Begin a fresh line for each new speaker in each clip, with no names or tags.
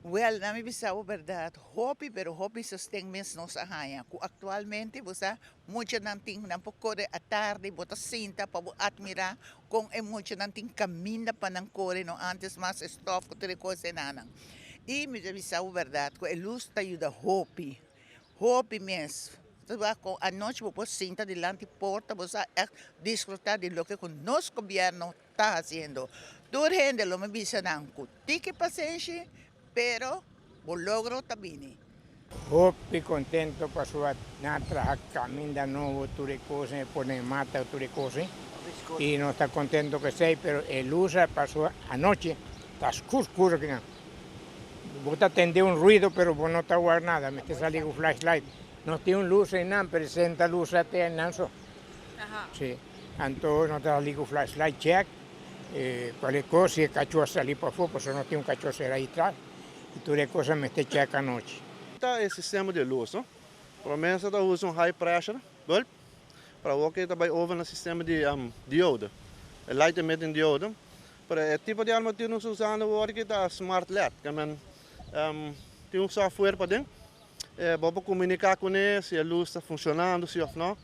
Wel, na mi bisa bo berdad, hopi pero hopi sosten mes nos a haña, cu actualmente bo sa muchanan tin nan por core atardi, bo ta sinta pa bo admira con e muchanan tin caminda pa nan core, no antes mas e stof cu tur e cos enanan. Y mi ta bisa bo berdad cu e luz ta yuda hopi, hopi mes. Ta wak con anochi bo por sinta dilanti porta, bo sa echt disfruta di loke cu nos gobierno ta haciendo. Tur hende lo mi bisa nan cu tiki pasenshi, pero bo logro ta bini.
Hopi contento pasobra nan a traha caminda nobo tur e cos e pone mata tur e cos y nos ta contento cu esey pero e luz a pasobra anochi ta scur scur akinan bo ta tende un ruido pero bo no ta wak nada mester sali cu flashlight nos tin un luz eynan pero esey ta luz te eynan so. Si, anto no ta sali ku flashlight check kualke kos, si e kachó a sali pafó pasobra no tin un kachó sera ahí tras i tur e kosnan mester check anochi.
Ta e sistema di lus, no? Prome sa ta usa un high pressure bulb, pero awor ke ta bai over na sistema di diode, e light emitting diode. Pero e tipo di armatura nos ta usando awor aki ta smart led, ke men tin un software paden. Bo por komuniká kuné si e lus ta funshonando si òf no.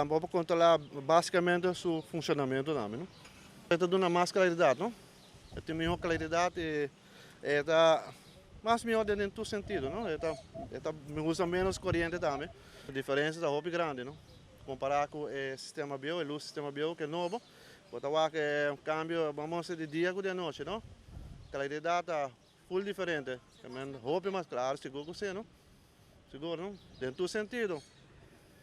Bo por kontrolá básikamente su funshonamentu tambe, no. E ta duna mas klaridat, no. E tin mihó klaridat i e ta mas mihó den tur sentido, no. E ta e ta usa ménos koriente tambe. E diferensia ta hopi grandi, no. Kompará ku e sistema bieu, e lus sistema bieu ku e nobo, bo ta wak e kambio, bamos a di dia ku di anochi, no. Klaridat ta Full diferente. Hopi mas claro, sigur cu si, no? Sigur, no? Den tur sentido.